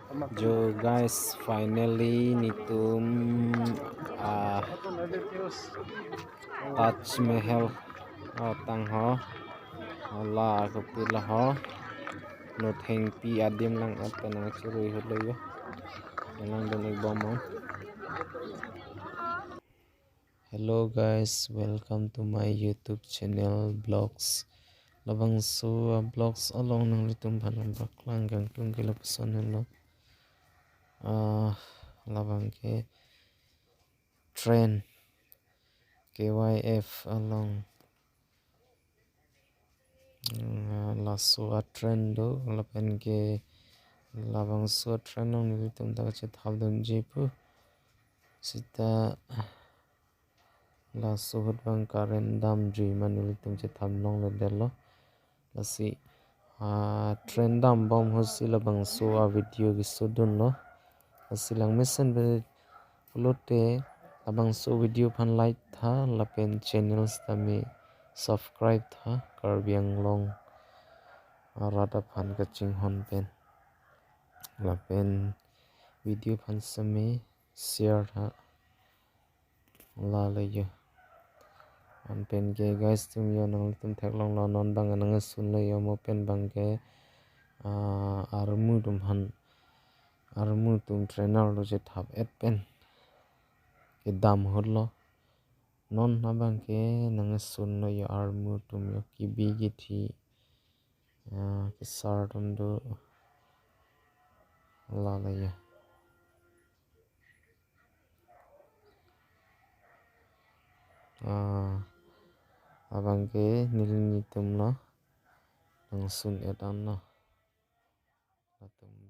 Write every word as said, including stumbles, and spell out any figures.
Jo guys, finally netum ah Taj Mahal, oh, tangho. Hala kopi laho. Nothengpi adim lang-et pen nangchirui hutlo jo. Nangdun-ik bom ong. Hello guys, welcome to my YouTube channel vlogs. Labangso a vlogs along nanglitum aphan nangpaklang kangtung ke lapuson henlo. Ah, labang ke train K Y F along. Hmm, laso a train do, lapen ke labangso a train along nelitum ta kachethapdunji pu. Seta laso ahut abang current damji ma nelitum chethap longledetlo. Lasi ah train dambom ahutsi labangso a video kesudunlo. Lasi langmesen pen pulote labangso video aphan like tha lapen channel sitame subscribe tha, Karbi Anglong arat aphan kachinghon pen. Lapen video aphan sitame share tha. Lale jo. Anpen ke guys atum jo, nanglitum theklonglo, non abang nangsunlo jo, mo pen abang ke ah armu atum aphan, armu atum train arlo chethap-et pen kedam hutlo. Non abang ke nangsunlo jo, armu atum jo, kebi kethi, ah, kesar atum do. Lale jo. Ah, abang ke neli netum lo nangsun-et anlo. Latum